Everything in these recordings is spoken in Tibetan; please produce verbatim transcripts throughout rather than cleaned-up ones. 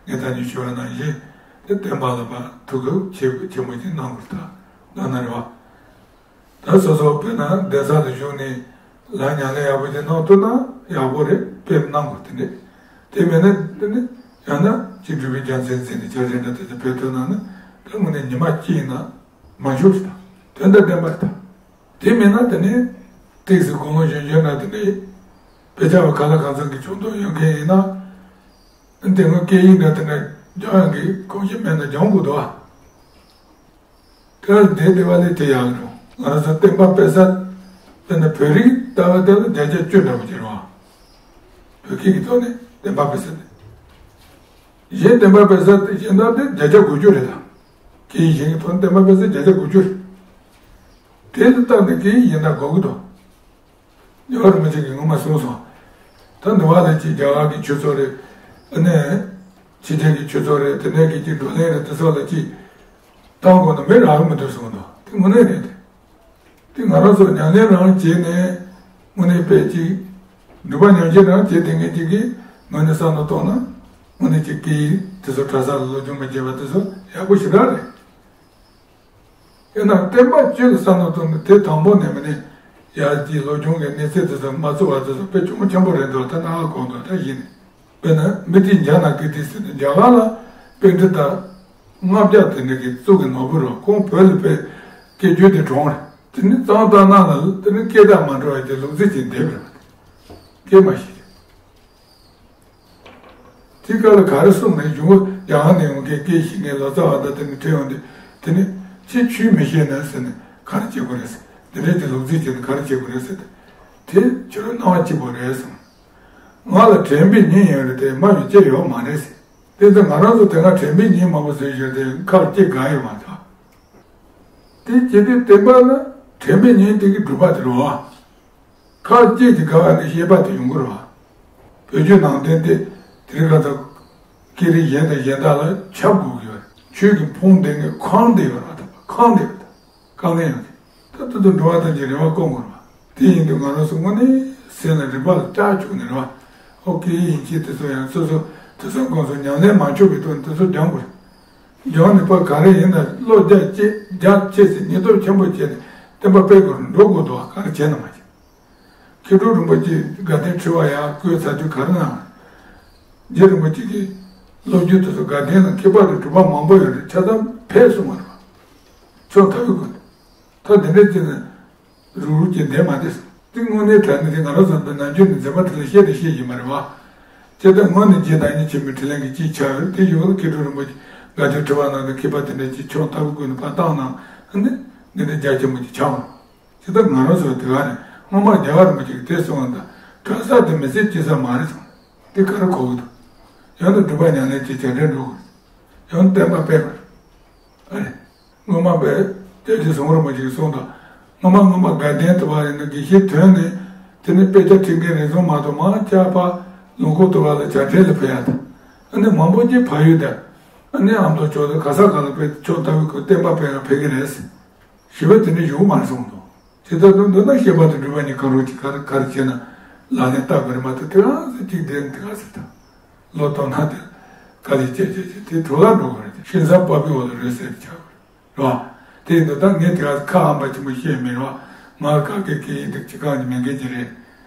ངས་ད་ནི་ཞུ་བ་ནང་བཞིན་དེ་བསྟན་པ་ལ་ཕར་ཐུགས་ཁུར་ཆེ་ཆེན་པོ་ཅིག་གནང་དགོས་ད་གནང་ན་རེད་བ། ད་སོ་སོ་དཔེར་ན་གདན་ས་ལ་བཞུགས་ནས་ལམ་ཉམས་ལེན་ཡག་པོ་ཅིག་གནང་ཐུབ་ན་ཡག་པོ་རེད། དཔེ་གནང་དགོས་དེ་འདྲས། དེ་མེད་ན་དེ་ནི་ཡང་ན་ཅིག་འབྲུག་པའི་རྒྱལ་མཚན་ཟེར་ནས་བཅར་ཟིན་འདྲ་དེ་ཚོ་ཕེབས་ཐུབ་ན་ནི་ད་དངོས་གནས་ཉི་མ་གཅིག་ཡིན་ན་མ་འཆུག་ཟེར་ད་དོན་དང་ལྡན་པ་རེད་ད། དེ་མེད་ན་དེ་ནི་ཏོག་ཙམ་དགུང་ལོ་གཞོན་གཞོན་འདྲ་དེ་འདྲས་དཔེ་ཆ་བ་ག་ལ་གང་འཚམ་གྱི་ཆུང་མཐོང་ཡོད་མཁན་ཡིན་ན། དེ་སྔོན་སྐད་ཡིག་འདྲ་དེ་འདྲ་སྦྱང་ཡག་གི་གོམས་གཤིས་མེད་ན་སྦྱང་དགོས་འདུག་ཨ། དེ་ལ་བསྡད་བསྡད་པ་ལས་དེ་ཡག་རེད། ང་རང་ཚོ་བསྟན་པ་སྤེལ་ས་དཔེར་ན་བོད་རིགས་ལྟ་བུ་དེ་ལ་བརྒྱ་ཆ་བཅུ་འདྲ་པོ་ཅིག་རེད་བ། བོད་སྐད་ཀྱི་ཐོག་ནས་བསྟན་པ་སྤེལ་ས་དེ། གཞན་བསྟན་པ་སྤེལ་ས་དེ་གཞན་དག་དེ་བརྒྱ་ཆ་དགུ་བཅུ་རེད་ད། སྐད་ཡིག་གཞན་གྱི་ཐོག་ནས་བསྟན་པ་སྤེལ་ས་བརྒྱ་ཆ་དགུ་བཅུ་རེད། དེ་ལ་བལྟས་ནས་སྐད་ཡིག་གཞན་དག་དགོས་ཀྱི་འདུག་རྒྱལ་བ་རིན་པོ་ཆེ་གིས་སྔོན་མ་གསུངས་སོང་། ད་འདི་བ་ལ་ཅིག་རྒྱ་གར་གྱི་ཆོས་ཚོགས་རེད། ཨ་ནི། ཕྱི་རྒྱལ་གྱི་ཆོས་ཚོགས་རེད། དེ་འདྲ་གི་ཅིག་བགྲོ་གླེང་རེད། དེ་ཚོ་ལ་ཅིག་བཏང་དགོས་ན་མི་རག་གི་མི་འདུག་གསུངས་འདུག་དེ་དངོས་གནས་རེད་དེ། དེ་ང་རང་ཚོ་ཉམས་ལེན་རང་བྱས་ནས་དངོས་གནས་དཔེ་ཅིག་སྒྲུབ་པ་ཉམས་བཞེས་རང་བྱས་བསྡད་མཁན་ཅིག་གིས་དངོས་གནས་བསམ་བློ་གཏོང་ན་དངོས་གནས་ཅིག་སྐད་ཡིག་དེ་ཚོ་གྲྭ་ས་ལ་སློབ་སྦྱོང་མ་བྱས་པ་དེ་ཚོ་ཡག་པོ་ཞེ་དྲག་རེད། དེས་ན་བསྟན་པ་སྤྱི་ལ་བསམ་བློ་གཏོང་ནས་དེ་དང་པོ་ནས་མི་ནས་ཡར་གྱི་སློབ་སྦྱོང་གི་གནས་ཚད་དེ་ཚོ་མ་བཙུགས་པ་དེ་ཚོ་དཔེ་གྱོང་ཆེན་པོ་རེད་འདུག་ད་ནང་ལ་གོ་འདུག་ད་གཞི་ནས་དཔེར་ན་མི་དེ་འཇག་ན་གི་དེ་ཟེར་ནས་རྒྱ་གར་ལ་པཎྜི་ཏ་ལྔ་བརྒྱ་དེ་འདྲ་གི་བཙུགས་ཀྱི་ནོར་བུ་རེད། ཁོང་བོད་ལ་ཕེབས་སྐད་སྒྱུར་དེ་གྲོངས་རེད། དེ་ནི་གཙང་ཏ་ན་ལ་དེ་ནི་སྐད་གྲགས་མ་འགྲོ་བ་དེ་ལུག་རྫི་ཅན་འདེབས་རེད་བ། དེ་སྐད་མ་ཤེས། དེ་ག་ལ་ག་རེ་གསུངས་ནས་གཞུང་ཡང་ནས་ཡོང་མཁན་སྐད་ཤེས་མཁན་ལོ་ཙཱ་བ་དང་དེ་ནི་ཁྲིད་ཡོང་དུས་དེ་ནི་ཁྱེད་ཆོས་མི་ཤེས་ན་ཟེར་ནས་ག་རེ་བྱེད་དགོས་རེད་ཟེར། འདི་འདྲའི་དེ་ལུག་རྫི་བྱས་ནས་ག་རེ་བྱེད་དགོས་རེད་ཟེར་ཏེ། དེ་ཁྱོད་རང་སྣང་བ་སྐྱིད་པོ་རེད་གསུངས། ང་ལ་དྲན་པའི་ཉིན་ཡོད་རེད་དེ་སྨྲ་བའི་ལྕེ་ཡོད་མ་རེད་ཟེར། དེ་ཚོ་ང་རང་ཚོ་དེ་སྔ་དྲན་པའི་ཉིན་མང་པོ་བཟོས་ཡོད་དེ་ཁ་ལ་ལྕེ་དགའ་ཡོད་མ་ཐག་དེ་བྱེད་དུས་བསྟན་པ་ནི་དྲན་པའི་ཉིན་དེ་གི་སྒྲུབ་པ་དེ་རེད་བ། ཁ་ལ་ལྕེ་དེ་དགའ་བ་ནི་ཤེས་པ་དེ་ཡོང་གི་རེད་བ། བོད་བརྒྱུད་ནང་བསྟན་དེ་དེ་རིང་ཁ་ཐུག་སྐད་རིགས་གཞན་དང་གཞན་དག་ལ་ཁྱབ་དགོས་ཀྱི་ཡོད་རེད། ཆོས་ཀྱི་ཕུང་ལྡན་གྱི་ཁང་དེ་ཡོད་རེད་བ། ད་ཁང་དེ་ཡོད་ད། དཀའ་ངལ་ཡོད་དེ། ད་དུ་དུ་འགྲོ་བ་དང་གི་རེ་བ་སྐོང་དགོས་རེད་བ། དེ་ཡིན་དུས་ང་རང་ཚོ་དངོས་གནས་སེམས་ལ་རིག་པ་ལ་བཅག་བཅུག་ནས་རེད་བ། ཨོ་སྐད་ཡིག་ཡིན་གཅིག་དེ་ཚོ་ཡང་སོ་སོ་དེ་ཚོ་ཁོང་ཚོ་ཉམས་ལེན་མ་བྱུང་བའི་ཐོག་ནས་དེ་ཚོ་སྦྱང་དགོས་རེད། སྦྱང་ནས་ཕར་ག་རེ་ཡིན་ན་བློ་རྒྱ་ཆེ་རྒྱ་ཆེ་ཚེ་ཉེན་སྟོབས་ཆེན་པོ་བྱས་ནས་བསྟན་པ་སྤེལ་དགོས་རུ་འགྲོ་དགོས་འདུག་ག་རེ་བྱས་ན་མ་བྱས། མཁས་གྲུབ་རིན་པོ་ཆེ་དགའ་ལྡན་ཁྲི་པ་ཡང་བསྐོས་ཚར་དུས་ག་རེ་གནང་། རྗེ་རིན་པོ་ཆེ་གིས་སློབ་བརྒྱུད་དེ་ཚོ་དགའ་ལྡན་ལ་མཁས་པ་རེ་གྲུབ་པ་མང་པོ་ཡོད་རེད། ཆ་ཚང་ཕེབས་གསུངས་པ་རེད་བ། ཕྱོགས་མཐའ་ཡོད་དགོས་འདུག་ད་དེ་འདྲ་བྱས་ན། རུག་རུག་གི་འདས་མ་བསྡད་སོང་། དེ་དངོས་གནས་དྲང་གནས་དེ་ང་རང་ཚོ་འདི་ནམ་རྒྱུན་ནས་འཛེམ་པ་དེ་ལ་བཤད་དེ་བཤད་ཀྱི་མ་རེད་བ། ཇི་ལྟར་སྔོན་ནས་རྗེ་བདག་ཉིད་ཆེན་པོའི་དྲིན་ལན་གྱི་ཅིག་ཆགས་ཡོད་དེ་ཡོད་ལ་མཁས་གྲུབ་རིན་པོ་ཆེ་དགའ་ལྡན་ཁྲི་པ་ནང་དུ་མཁས་པ་དེ་འདྲ་ཅིག་ཕྱོགས་མཐའ་བུ་ཀུན་ནས་ཕར་བཏང་གནང་ཨ་ནི་འདི་འདྲ་རྒྱ་ཆེན་པོ་ཅིག་ཆགས་འོང་། ཇི་ལྟར་ང་རང་ཚོ་དེ་ག་ནས་སྔོན་མ་རྒྱལ་བ་རིན་པོ་ཆེ་གིས་དེ་གསུངས་པ་འདྲ་གྲྭ་ས་དེ་མི་ཚེ་སྐྱེལ་ས་མ་རེད་སོང་། དེ་ག་རེ་གོ་གི་འདུག་ཡང་ན་སྒྲུབ་པ་ཉམས་ལེན་གྱི་བྱ་བྲལ་འགྲོ་དགོས། ཡང་བསྟན་པ་སྤེལ་དགོས། ཨ་རེད། སྔོན་མ་པས་སྐྱབས་རྗེ་ཟམ་གདོང་རིན་པོ་ཆེས་གསུངས་དང་། སྔོན་མ་སྔོན་མ་དགའ་ལྡན་དུ་བ་ཡིན་ན་དགེ་བཤེས་ཐོན་ནས་དེ་ནས་དཔེ་ཆ་ཁྲིད་མཁན་རེ་ཟུང་མ་གཏོགས་མང་ཆེ་བ་ལུང་ཁུག་དུ་བ་ལ་བྱ་བྲལ་ལ་ཕེབས་ཡ་དང་། ཨ་ནི་མང་པོ་ཅིག་ཕ་ཡུལ་དང་། ཨ་ནི་ཨ་མདོ་ཕྱོགས་དང་ག་ས་ག་ལ་དཔེ་ཕྱོགས་མཐའ་བུ་ཁུལ་བསྟན་པ་སྤེལ་ཡ་ཕེབས་ཀྱི་རེད། ཞེས་པ་དེ་འདྲ་ཡོད་མ་རེད་གསུངས་འདུག་དེ་ལྟར་དུ་འདོད་ན་ཤེས་པ་དང་སྒྲུབ་པ་གཉིས་གང་རུང་གཅིག་ག་རེ་ག་རེ་བྱས་ན་ལག་ལེན་བསྟར་དགོས་རེད་མ་གཏོགས་དེ་གང་ཟེར་གཅིག་བསྡད་ན་དེ་ག་ཟེར་དང་། བློ་གཏོང་ན་དེ་དཀའ་ལས་བྱས་བྱས་བྱས་དེ་གྲོགས་ལ་འགྲོ་དགོས་རེད་དེ་ཤིང་ཟམ་པགས་པའི་འོག་ལ་རོལ་ཟེར་བྱ་དགོས་རེད་བ། དེ་ཡིན་དུས་ད་ངས་དེ་ག་ཁ་ཨམ་པ་ཆེན་པོ་བཤད་མེད་རེད་བ། ང་ག་གེ་གེ་ཡིན་འདུག་ཅི་གང་གི་མེད་མཁན་ཅིག་རེད།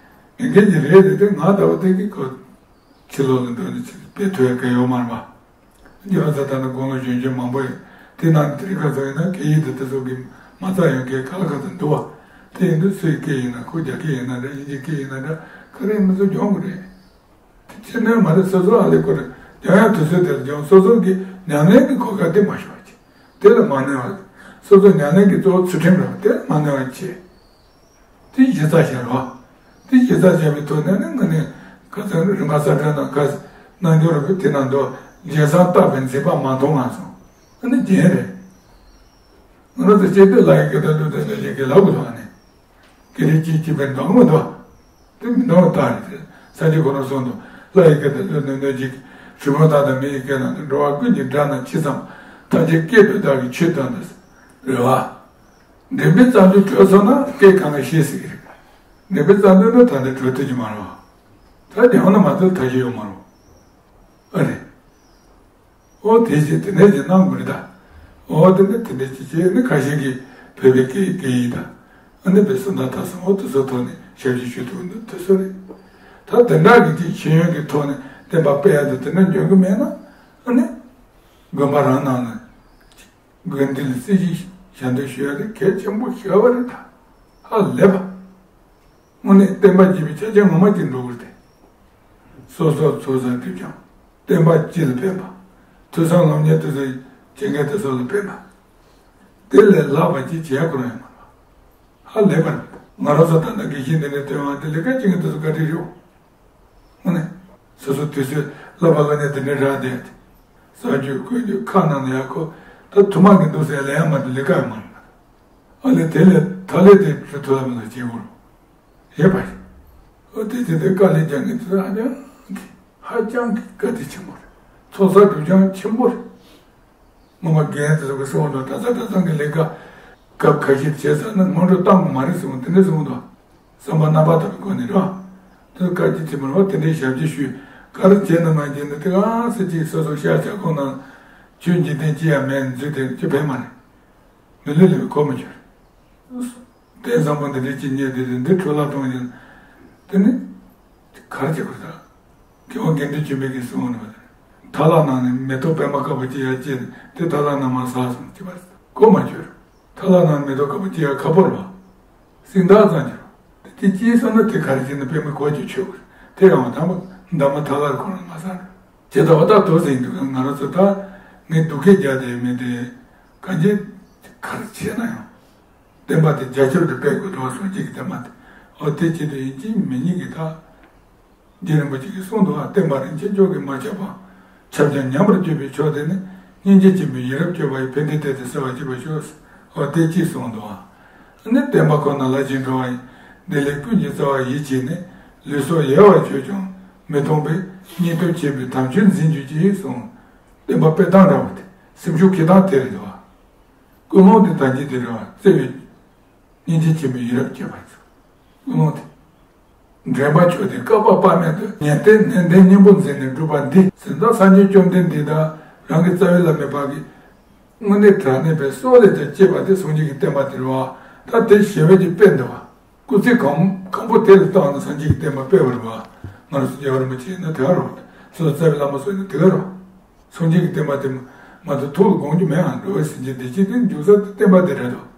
མེད་མཁན་ཅིག་རེད་དེ་དེ་ང་ལྟ་བུ་དེ་གི་ཁོ་ཕྱི་ལོགས་ལ་འགྲོ་ནས་ཅིག་དཔེ་ཐོས་ཡ་ག་ཡོད་མ་རེད་བ། རྒྱལ་བ་ཚོ་ད་ནི་དགུང་ལོ་གཞོན་གཞོན་མང་པོ་ཡོད། དེ་ནང་དེ་རིང་ཁ་སང་ཡིན་ན་སྐད་ཡིག་དེ་དེ་ཚོ་གི་མ་རྩ་ཡོད་མཁན་ག་ལ་ག་ཚོད་འདུག་བ། དེ་ཡིན་དུས་སུའི་སྐད་ཡིན་ན་ཁོ་རྒྱ་སྐད་ཡིན་ན་འདྲ་དབྱིན་ཇིའི་སྐད་ཡིན་ན་འདྲ་ག་རེ་ཡིན་ན་ཚོ་སྦྱོང་དགོས་རེད། དེ་ཕྱིར་ནས་མ་རེད་སོ་སོ་ཨ་ལས་ཁོ་རེ་སྦྱོང་ཡ་དུས་ཚོད་དེར་སྦྱོང་སོ་སོ་གི་ཉམས་ལེན་གྱི་གོ་སྐབས་དེ་མ་ཤོར་བ་བྱེད། དེ་ལ་མ་གནོད་བ། སོ་སོ་ཉམས་ལེན་གྱི་གཙོ་བོ་ཚུལ་ཁྲིམས་རེད་བ། དེ་ལ་མ་གནོད་བ་བྱེད། དེ་གཞི་རྩ་བཞག་རོགས། དེ་གཞི་རྩ་བཞག་པའི་ཐོག་ནས་ནི་ང་ནི་ཁ་སང་རིམ་པ་གསར་གཏོད་ནང་ཁ་རྣལ་འབྱོར་རིན་པོ་ཆེ་ནང་དུ་རྒྱལ་སྲས་རྟག་པའི་མཛད་པ་མ་མཐོང་ང་སོང་། ཨ་ནི་རྒྱན་རེད། ང་རང་ཚོ་སྐྱེ་དུས་ལྷ་ཡི་སྐད་དང་ཀླུ་དང་གནོད་སྦྱིན་གྱི་ལབ་དགོས་ཐོག་ནས། སྐད་རིགས་གཅིག་གཅིག་པའི་འདོགས་མི་འདུག་དེ་མི་འདོགས་རྟགས་རེད་དེ། སངས་རྒྱས་ཁོ་རང་གསུངས་འདུག་ལྷ་ཡི་སྐད་དང་ཀླུ་དང་གནོད་སྦྱིན་གྱི་གྲུལ་བུམ་དག་དང་མི་ཡི་སྐད་རྣམས་དང་འགྲོ་བ་ཀུན་གྱི་སྒྲ་རྣམས་ཇི་ཙམ་ཐམས་ཅད་སྐད་དུ་བདག་གིས་ཆོས་བསྟན་ཏོ། རེད་བ། འདྲེན་པའི་རྩ་མདུད་གྲོལ་སོང་ན་སྐད་གང་ག་ཤེས་ཟེར་གྱི་རེད། འདྲེན་པའི་རྩ་མདུད་ནི་ད་ལྟ་གྲོལ་ཐུབ་ཀྱི་མ་རེད། ད་རྒྱང་ན་མ་ཐུབ་ཐབས་ཤེས་ཡོད་མ་རེད། ཨ་རེད། ཨོ་དེ་བཞིན་དེ་ནས་ཀྱི་གནང་དགོས་རེད་ད། ཨོ་དེ་ནས་དེ་འདྲ་ཅིག་བྱས་ནས་ཁ་ཤས་ཀྱིས་བོད་པའི་སྐད་སྐད་ཡིག་དང་། ཨ་ནི་བོད་སུ་ན་ད་སོང་ཨོ་དེ་ཚོ་ཐོག་ནས་ཞབས་ཕྱི་ཞུ་ཐུབ་འདུག་དེ་ཚོ་རེད། ད་དེ་འདྲ་གི་ཅིག་ཤེས་ཡོན་གྱི་ཐོག་ནས་བསྟན་པ་སྤེལ་ཡ་དེ་དེ་འདྲ་འཇོན་གི་མེད་ན། ཨ་ནི་དགོན་པ་རང་ནང་ན་དགོན་སྡེ་ལ་རྩིས་ཞིབ་ཞལ་འདེབས་ཞུ་ཡ་དེ་གལ་ཆེན་པོ་ཞེ་པོ་རེད་ད། ཧ་ལས་པ། དངོས་གནས་བསྟན་པ་བརྒྱུད་པའི་ཆ་རྐྱེན་ངོ་མ་ཅིག་འགྲོ་གི་རེད་དེ། སོ་སོ་ཚོགས་བསགས་སྒྲིབ་སྦྱང་། བསྟན་པ་སྤྱི་ལ་ཕན་པ། ཐོས་བསམ་སློབ་གཉེར་དེ་ཚོ་བྱེད་མཁན་དེ་ཚོ་ལ་ཕན་པ། དེ་ལས་ལྷག་པ་ཅིག་བྱེད་ཡ་ཁོ་རང་ཡོད་མ་རེད། ཧ་ལས་པ་རེད། ང་རང་ཚོ་ད་ལྟ་དགེ་བཤེས་འདི་ནས་སྟོན་པ་དེ་ལས་ཀ་བྱེད་མཁན་དེ་ཚོ་བཀའ་དྲིན་རེད། དངོས་གནས། སོ་སོ་དུས་ཚོད་བསླབ་པ་སློབ་གཉེར་དེ་འདྲའི་རག་བསྡད་དེ། གསར་འགྱུར་བཀོད་འགྱུར་ཁ་ནང་ལ་ཡག་ཁོ། ད་དུ་མ་གི་འདུག་ཟེར་ལས་ཡ་མ་གཏོགས་ལས་ཀ་ཡང་མ་རེད། ཨ་ལས་དེ་ལས་ད་ལས་དེ་ཞུ་ཐུབ་ལ་མི་ལ་བྱེད་དགོས་རེད། ཡོད་པ་རེད། ཨོ་དེ་དེ་དེ་དཀའ་ལས་རྒྱག་མཁན་དེ་ཚོ་ཧ་ཅང་གི་ཧ་ཅང་གི་དཀའ་སྡུག་ཆེན་པོ་རེད། ཚོགས་བསགས་སྒྲིབ་སྦྱང་ཆེན་པོ་རེད། སྔོན་མ་རྒན་དེ་ཚོ་གི་གསུང་འདུག་ད་ཚ་ད་ཚང་གི་ལས་ཀ་སྐབས་ཁ་ཤས་བྱས་ཚར་ན་སྔོན་འགྲོ་བཏང་དགོས་མ་རེད་གསུང་དེ་འདྲ་གསུང་འདུག་བསམ་པ་རྣམ་པར་དག་པའི་སྒོ་ནས་རེད་བ། དེ་དཀའ་སྤྱད་ཆེན་པོ་རེད་བ། དེ་འདྲའི་ཞབས་ཕྱི་ཞུས་ག་རེ་བྱས་ན་མ་བྱས་ན་དེ་གང་ས་ཅིག་སོ་སོ་ཤ་ཆ་ཁོང་ནང་ཆོས་འཇིག་རྟེན་ཅི་ཡང་མེད་འཛུལ་དེ་ཅི་ཕན་མ་རེད། མི་ལུས་ལ་གོ་མི་ཆོད། རྟེན་བཟང་པོ་འདི་འདྲའི་ཅི་རྙེད་དེ་འདི་འཕྲོ་བརླག་གཏོང་ཡིན། དེ་ནི་ག་རེ་བྱེད་དགོས་ད། མཁས་དབང་དགེ་འདུན་ཆོས་འཕེལ་གྱིས་གསུངས་པ་རེད། ཐ་ལག་ནང་ནས་མེ་ཏོག་པད་མ་དཀར་པོ་ཅིག་ཡར་སྐྱེས་ནས་དེ་ཐ་ལག་ནང་མར་ཟགས་སོང་ཅེས་པ་གོ་མ་ཆོད། ཐ་ལག་ནང་མེ་ཏོག་དཀར་པོ་ཅིག་ཡར་ཁ་པོར་བ། སྲིན་དག་ཙམ་གྱུར། དེ་ཅིའི་བསམ་ན་དེ་ག་རེ་བྱས་ན་པད་མ་གོ་ཅིག་ཆོད་དགོས། དེ་ཡང་དང་པོ་འདབ་མ་ཐ་ལག་ཁོ་རང་མ་ཟགས་རེད། ཇི་ལྟ་བ་ལྟར་དུ་ཟིན་འདུག་ང་རང་ཚོ་ད་ངས་སྡུག་སྐད་རྒྱག་དེ་མེད་དེ། གང་ཅི་ག་རེ་བྱས་ན་ཡང་། བསྟན་པ་དེ་རྒྱ་ཆེར་དུ་སྤེལ་དགོས་འདུག་སོང་ཅིག་གི་བསྟན་པ་དེ། འོ་དེ་ཆེད་དུ་ཡིན་གཅིག་མིན་གཉིས་ཀྱི་ད། རྗེ་རིན་པོ་ཆེ་གིས་གསུངས་འདུག་ཨ། བསྟན་པ་རིན་ཆེན་མཆོག་གིས་མ་ཁྱབ་པ། ཁྱབ་ཀྱང་ཉམས་པར་གྱུར་པའི་མཆོག་དེ་ནི། སྙིང་རྗེ་ཆེན་པོས་ཡིད་རབ་སྤྱོད་པ་ཡི། ཕན་བདེའི་གཏེར་དེ་གསལ་བར་གྱུར་པར་ཤོག་འོ་དེ་ཅིག་གསུངས་འདུག་ཨ། ནི་བསྟན་པ་ཁོ་ན་ལ་ཞིག་འགྲོ་བ་ཡི། བདེ་ལེགས་ཀུན་གྱི་རྩ་བ་ཡིད་བྱས་ནས། ལུས་སྲོག་ཡལ་བར་གྱུར་ཀྱང་མི་གཏོང་བའི། སྙིང་སྟོབས་ཆེན་པོས་དམ་ཆོས་འཛིན་གྱུར་ཅིག་གསུངས། བསྟན་པ་སྤེལ་སྟངས་འདྲ་བ་དེ་སེམས་ཤུགས་འཁྱེར་སྟངས་དེ་རེད་འདུག་ཨ། ཀུན་སློང་དེ་ད་གིན་དེ་རེད་བ། བརྩེ་བའི་སྙིང་རྗེ་ཆེན་པོས་ཡིད་རབ་སྐྱེད་པར་བྱ། ཀུན་སློང་དེ། འདྲེན་པ་མཆོག་དེ་བསྐལ་པ་དཔག་མེད་དུ། ཉན་ཏན་ནན་ཏན་སྙིང་པོ་འཛིན་ནས་སྒྲུབ་པ་འདི། ཟིན་ཐོ་སངས་རྒྱས་བཅོམ་ལྡན་འདས་དང་རང་གི་རྩ་བའི་བླ་མའི་བར་གྱི་དངོས་གནས་དྲང་གནས་པའི་སྲོག་ལས་ཀྱང་གཅེས་པ་དེ་སངས་རྒྱས་ཀྱི་བསྟན་པ་དེ་རེད་བ། ད་དེ་ཞེ་བས་ཀྱི་དཔེ་འདི་བ། སྐུ་ཚེ་གང་གང་པོ་དེ་ལ་བཏང་ནས་སངས་རྒྱས་ཀྱི་བསྟན་པ་སྤེལ་བ་རེད་བ། ང་རང་ཚོ་རྒྱལ་བ་རིན་པོ་ཆེ་ཡིན་ན་དེ་ག་རེད་བ། སོ་སོ་རྩ་བའི་བླ་མ་སོགས་ཡིན་ན་དེ་ག་རེད་བ། སངས་རྒྱས་ཀྱི་བསྟན་པ་དེ་མ་གཏོགས་ཐུགས་ལ་དགོངས་རྒྱུ་མེད་ཨང་། འགྲོ་བའི་སེམས་ཅན་བདེ་སྐྱིད་དེ་འཇུག་ས་དེ་བསྟན་པ་དེ་རེད་དོ།